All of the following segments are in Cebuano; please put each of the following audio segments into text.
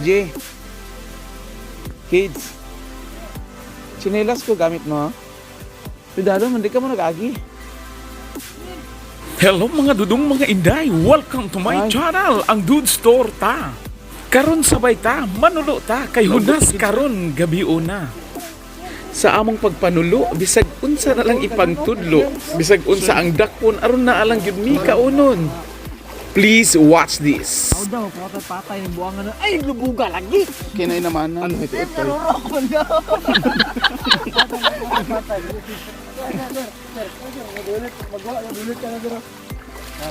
J. Kids. Chinelas ko gamit mo, ha? Cuidado, hindi ka mo nag-agi. Hello, mga dudong, mga inday! Welcome to my Ay. Channel, ang Dude Store ta. Karon sabay ta, manulo ta, kay hunas karon gabi una. Sa among pagpanulo, bisag unsa na lang ipangtudlo, bisag unsa ang dakpon aron na alang gyud mi kaunon. Please watch this. Daw, patay-patay ng buwangan na. Ay, lubuga lagi! Kinay naman. Ano ito? Ito.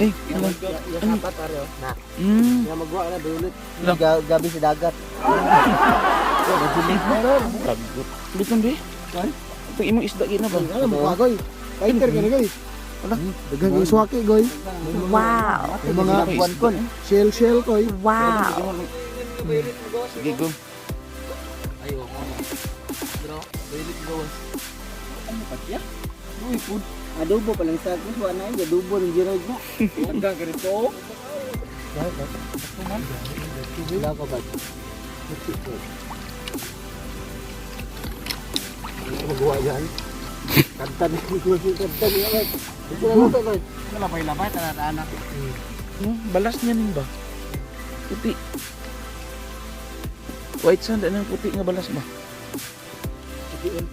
Eh, ano? Na, magwa na, dulit. Gabi sa dagat. Bitong di? Itong imong isda gina ba? Ano mo goy? Fighter ka na, goy. Ala, daghang kay suwaki, goy. Wow. May mga Buwan kon. Shell shell, koy. Wow. Sige, go. Adobo pa lang sa akin. Wala na yun. Adobo ng Gerald na. Hanggang ganito. Wala ka ba? Magawa yan. Kanta ni kanta ni. Ito na luto, goy. Labay-labay, tanan-anak. Balas niya nin ba? Puti. White sand, ano yung puti nga balas ba? Pution.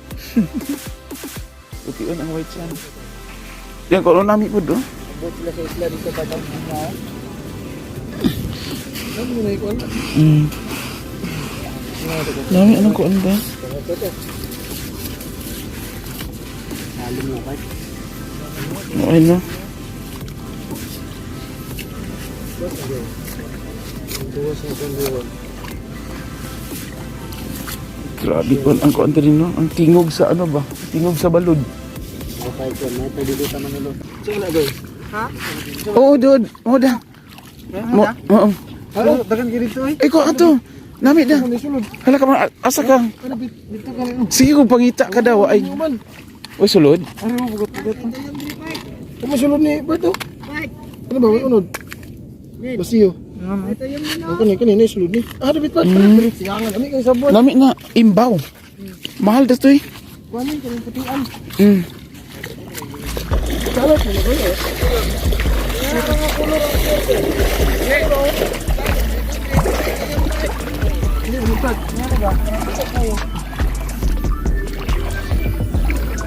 Pution ang white sand. Yan, kung ano nami po do? Abot sila sa isla dito ba? Ano mo na ikuan? Nami, anong kuan ba? Halim mo ba? Okay no? Grabe ko ang kuan din no? Ang tingog sa ano ba? Tingog sa balud. Patay ko. May pwede dito manulo. Saan na, goy? Oo, dude. Oo da. Mo, oo. Halo, daghang kay dito ay. Ay, ko ato. Nami da. Ano sulod? Hala ka man, asa ka? Ano dito ka na? Sige kung pangita ka daw ay. Man. Uy, sulod. Ano mo bugot bugot? Ano sulod ni Berto? Ano ba unod? Basiyo. Ano kani kani ni sulod ni? Ah, dapat pa. Siyangan ami kay sabon. Nami na imbaw. Mahal da to eh. Kuan ni kani putian. Kalat mo na, goy.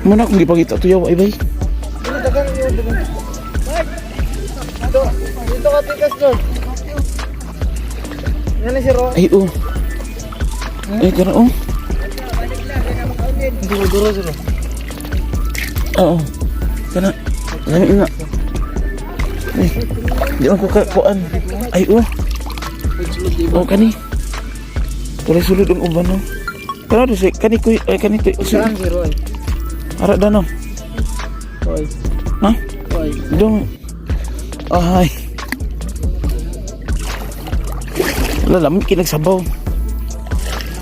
Muna kung gipangita to yaw ay bay. Dito ka tikas doon. Yan na si Ro. Ay oh. Ay kana oh. Hindi ko duro si Ro. Oo. Kana. Nami na. Ay, di man ko ka kuan. Ay oh. Oh kani. Tuloy sulod ang uban no. Kana do si kani ko ay kani to. Saan si Roy? Ara da no. Roy. Ha? Roy. Dong. Ay. Wala lamig kinagsabaw.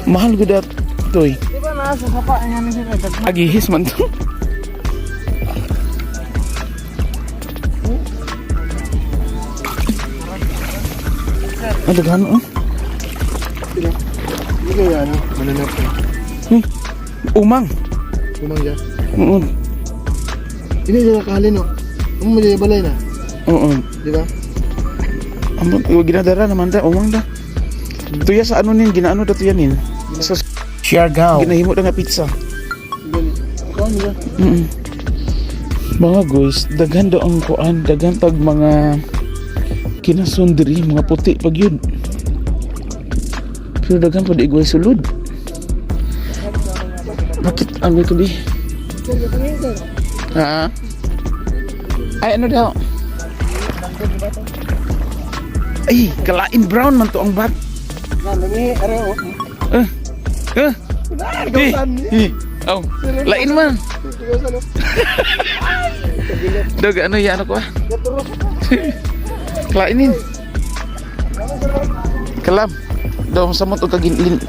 Mahal gud at toy. Di ba nasa sapa niya ni si Roy? Agihis man to. Ay, daghan oh. Hindi kaya ano, mananap ko. Umang. Umang siya. Oo. Hindi siya nakalin, no? Ang mo siya balay na, Oo. di ba? Amot, ginadara naman ta, umang da. Tuya sa ano nin, ginaano da tuya nin. Sa Siargao. ginahimo da nga pizza. Kuan niya. Mga guys, daghan daw ang kuan, daghan tag mga kinason diri, mga puti pag yun. Pero daghan pud igway sulod. Bakit ang ito di? Ha? Ay, ano daw? Ay, kalain brown man to ang bat. Eh. Eh. Eh. Eh. Oh, lain man. Dog, ano yan ako ah? Kalainin. Kalam. Daw sa mo to kagin.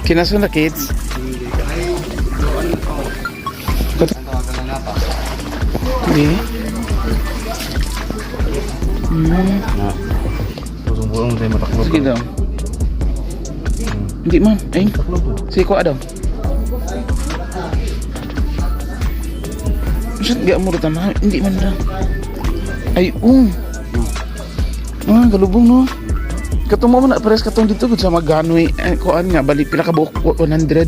Kinaso na kids. Hindi. Buong Hindi mataklob. Sige daw. Hindi man. Ay. Sige, kuha daw. Shit, gak mo tama. Hindi man daw. Ay, Ah, galubong no. Katong mo na pares katong dito gud sa maganoy eh, kuan nga bali pila ka buok, 100.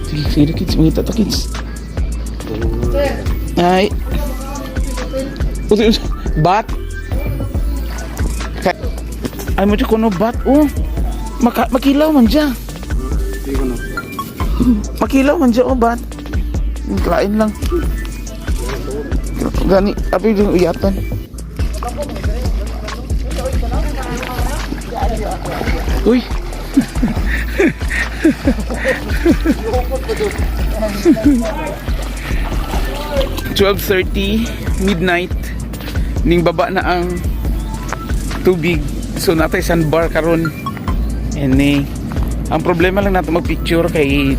Sige, sige kids, mangita ta, kids. Ay. Uy, bat. Ay mo kuno bat oh. Makilaw man siya. Makilaw man siya oh bat. Klain lang. Gani, api yung uyatan. Uy. 12:30 midnight ning baba na ang tubig, so natay sandbar karon. And eh, ang problema lang nato magpicture kay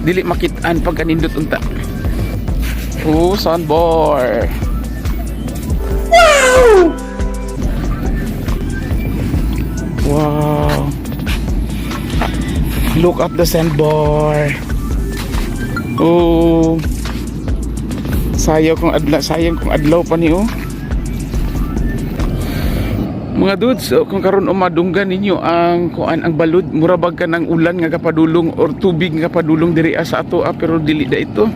dili makitaan pag kanindot unta. Oh, sandbar. Wow! Wow! Look at the sandbar. Oh, sayang kung adlaw pa ni oh. Mga dudes, oh, kung karon umadunggan ninyo ang kuan, ang balud, mura bag ka ng ulan nga kapadulong or tubig nga kapadulong diri sa ato ah, pero dili da ito.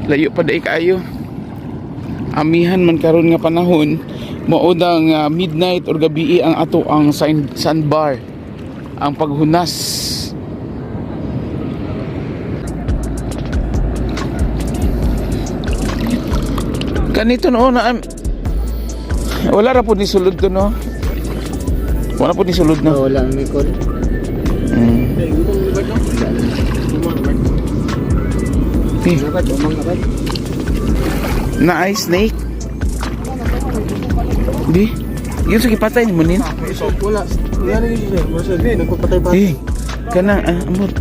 Layo pa dai kaayo. Amihan man karon nga panahon, mao nga midnight or gabi ang ato ang sandbar. Ang paghunas. Kanito no na wala ra po ni sulod to no. Wala po ni sulod no. Oh, wala may call. Eh, Dapat umang dapat. Na ay snake. Di. Yun sige patay ni mo nin. Wala. Wala na yun sir. Wala sir. Nagpapatay pa. Eh, kana ah, amot.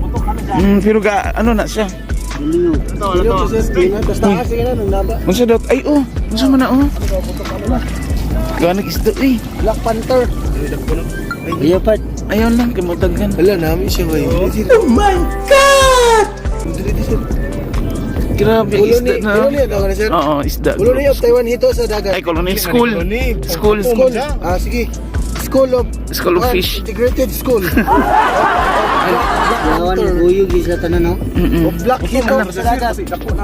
Pero ga ano na siya? Diliyo. Dili ko sir. Dili na. Tapos taas sige na nang naba. Unsa daw? Ay oh, unsa man na oh? Ganag isda eh. Black Panther. Iyo pat. Ayaw lang kay mo daghan. Wala nami siya ba. Oh my God! Dili sir. Grabe Ulo isda ni, na. ulo ni daw sir. Oo, isda. Ulo ni of Taiwan hito sa dagat. Ay, colony school. School. School. Ah, sige. School of School of Kuan, Fish. Integrated School. Black Lawan Panther. guyog isa tanan no. Mm-mm. Of Black Hito sa dagat.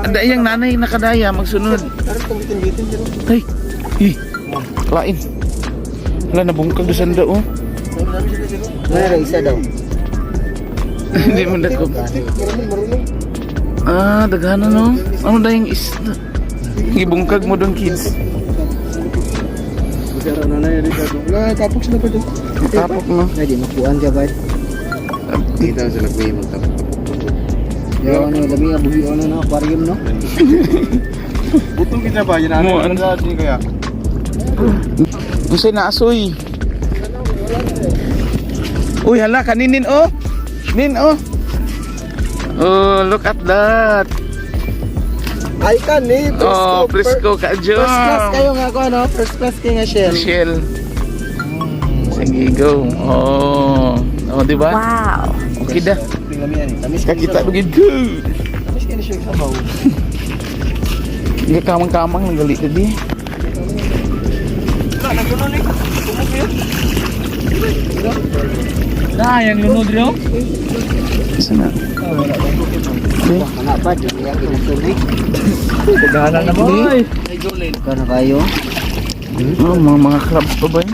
Anda iyang nanay nakadaya magsunod. Karon tong bitin-bitin sir. Ay. Eh. Lain. Wala nabungkag do sanda oh. Nami sila sir. Wala ra isa daw. Hindi mo na ko. Marunong, marunong. Ah, daghana no. Ano na yung isda? Gibungkag mo doon, kids. Wala, tapok sila pa doon. Tapok no. Ay di makuan ka bat. Kita sila kuya mo tapos. Yo ano lami nga buhi ano no aquarium no. Butong kita ba yan Mo, ano? ano din kaya? Unsay na asoy? Uy, hala kaninin oh. Nin oh. Oh, look at that. Ay ka ni, presko. Oh, presko ka First class kayo nga ako, ano? First class kayo nga, Shell. Shell. Sige, go. Oh. Oh, di ba? Wow. Okay da. Tamis Kakita lugid ko. Tamis kayo ni Shell sabaw. Hindi kamang-kamang nang gali tadi. Na, yang lunod rin oh. Isa na. Wala pa di kaya kinasunay. Pagdaanan na boy. Kana kayo. Oh, mga crabs pa ba yun?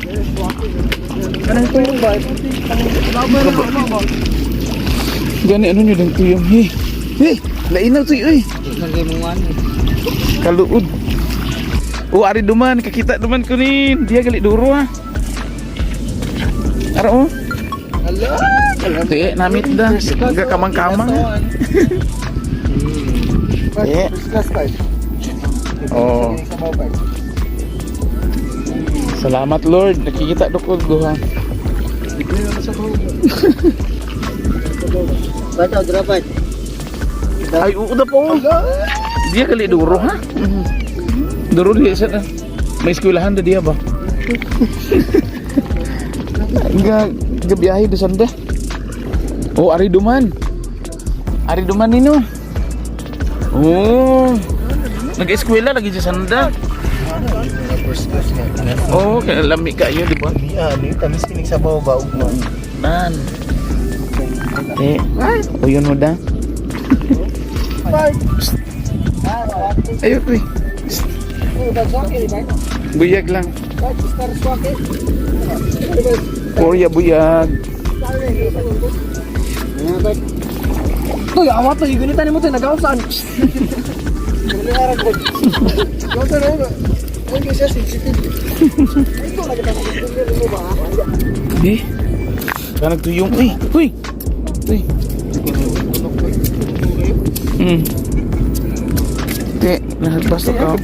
Kanang tuyong ba? Gani ano nyo ng tuyong. Hey! Hey! Lain na tuyo eh! Tingnan kay mo ano. Kaluod. Oh, ari duman. Kakita duman ko nin. Diya gali duro ah. Ara oh. Hala! Di, namit da. Kamang-kamang. Eh. First class pa. Oh. Sabaw pa. Salamat Lord. Nakikita do ko duha. Bataw drapat. Ay, oo na po. Diya gali duro ha. Duro di sa na. May eskwelahan na diya ba? Ga gabiyahe do sanda. Oh, ari duman. Ari duman nino. Oh. Nag-eskwela lagi siya sanda. First class nga. Oh, kaya lami kayo, di ba? Ni ano, tamis kinig sa bawa ba ugma. Man. Eh, uyon mo da. Ayun, uy. Buyag lang. Korea buyag. Toy, awat to, igunitan nimo to, nagaw saan? Eh. Ka nagtuyong. Uy, uy. Uy. Te, nagbasta ka.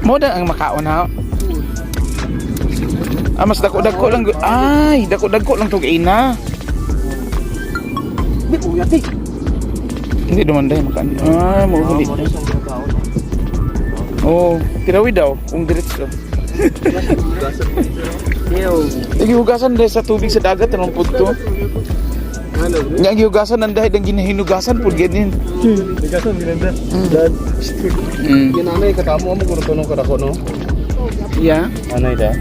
Mo da ang makaon ha. Ah, mas dako-dako lang. Ay, dako-dako lang tog ina. Di puyat eh. Hindi naman dahil makaan. Ah, mo huli. Oh, tirawi daw kung diretso. Iki hugasan dahil sa tubig sa dagat anong punto. Nga ang gihugasan ang dahil ang ginahinugasan pud ganyan. Nagasan ginanda. Mm. Yan anay katamo mo kuno tunong kadako no. Yeah. Anay da.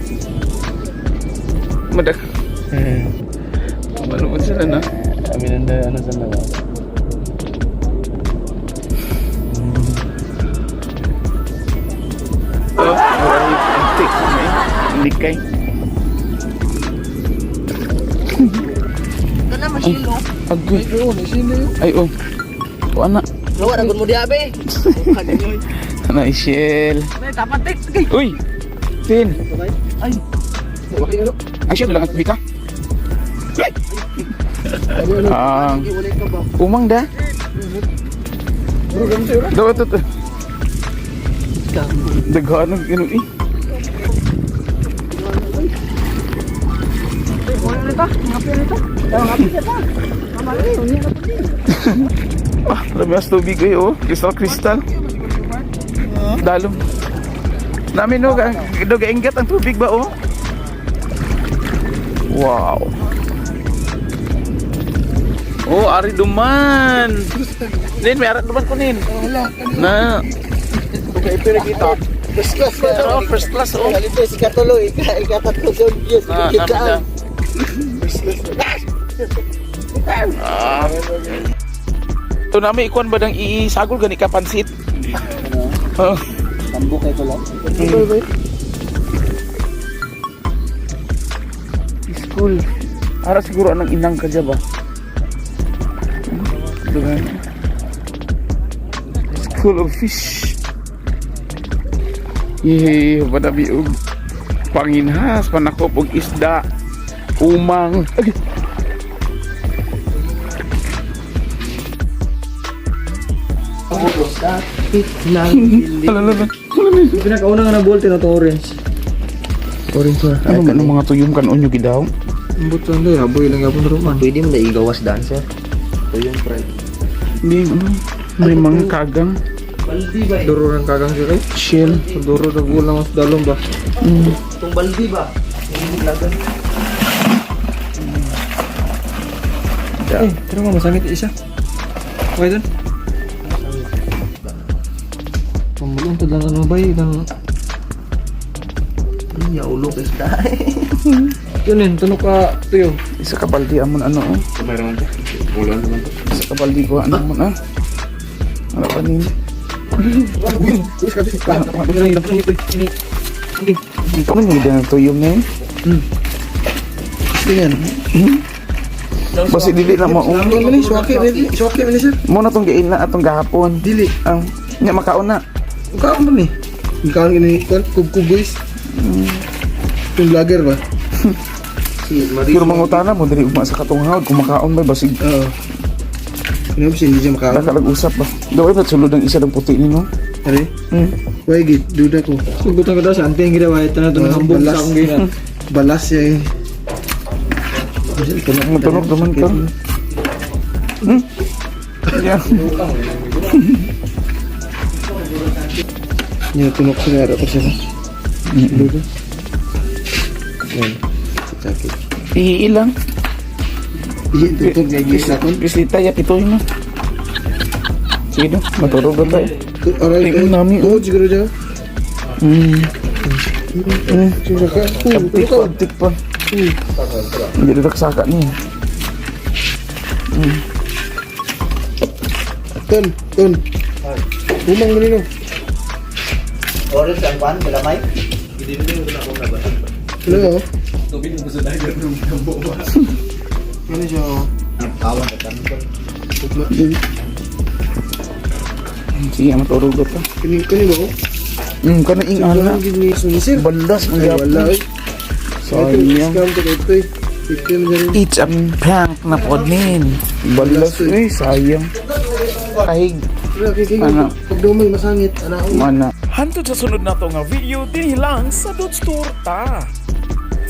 Madak. Ano sila na? Amin nanda ano sa nawa. Oh, marami antik. Hindi kay. Agoy. Ay, oh. O, ana. Lawa ra mo diabe. Ana, Ishel. Uy! Tin. Ay, Ay, siya, lang at bika. Ay! Ah, umang da. bro, ganun sa'yo. Daw ito. To. Daghan ng gano'n eh. Ah, labas tubig eh oh. Crystal crystal. Dalom. Namin no, do gaingat ang tubig ba oh. Wow. Oh, ari duman. Nin, may arat duman ko nin. Na. Okay, pinakita. First class ba? Oh, first class oh. Kalito si katulo ika ikatatlo sa yes. Ah, namin na. Ah. Ito namin ikuan ba dang iisagol gani ka pansit? Oh. Tambok kay ko lang. School. Ara siguro anang inang ka dya ba? Dugan. School of Fish. Yehey, padabi og panginhas, panakop og isda, umang. Ay! Ala, ala, ala. Pinakauna nga na bolt na to orange. Orange na. Ano man ang mga tuyong kanon nyo gidaw? Ambot lang dahil, haboy lang yapon roman. Pwede mo na igawas dancer. Tuyong friend. Hindi, ano? May mga kagang. Duro ng kagang siya kay. Shell. Sa duro nagulang sa dalom ba? Itong baldi ba? Eh, tara mo, masangit isa. Okay dun. Pamulong to lang ano ba yun? Ang... Iya, ulo kay isda. Yun yun, tunog ka tuyo. Isa ka baldi amon ano oh. Meron to. Ulan naman to. Isa ka baldi ko ano amon ah. Ano pa nini? Ano yung ganda ng tuyong na yun? Tingnan. Basta dili na mo. Ano ni? Suwaki, ni suwaki ni sir. Mo na tong gain na atong gahapon. Dili. Ang nya makaon na. Kaon ba ni? Kaon ni kub guys. Yung vlogger ba? Si Marie. Pero mangutana mo diri ugma sa katong hawd kung makaon ba basig Oo. Ano ba siya hindi siya makaon? nakalag-usap ba. Daw ay sulod ang isa ng puti nino. Are? Hmm. Why gid duda ko. Sugutan ko daw sa anting gina ba ito na ito hambog sa Balas. akong gina. Balas siya eh. Tunog duman ka. Yeah. Nya tunok sila ara pa sila. Sulod. Yan. Sakit. Ihi lang. Ihi tutog nga gisa kon. Pislita ya pitoy mo. Sige do, matulog na tayo. Aray, Tingnan namin, oh. Tuhod siguro dyan. Siguro ka. Abtik pa, abtik pa. Hindi na saka niya. Ton, ton. Umang mo nino. Oras ang kwan, galamay. Hello. Ano siya? Oh? Awan ka tanong. Ugma. Sige, matulog na ta. Kini kini ba ko? Kana ing ana. Ana gid ni sunisir. Balas ang Ay, wala gapon. eh. Sayang. Scam to ito eh. Ito yung dyan. It's a prank na pod nin. Balas eh, sayang. Kahig. Wala, kay kay. Ano? Pag dumay masangit, ana ako. Mana. Hantod sa sunod nato nga video dinhi lang sa Dudes Tour ta.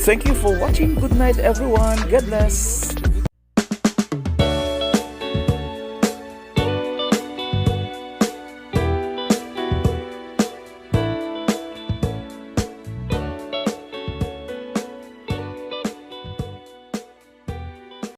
Thank you for watching. Good night, everyone. God bless.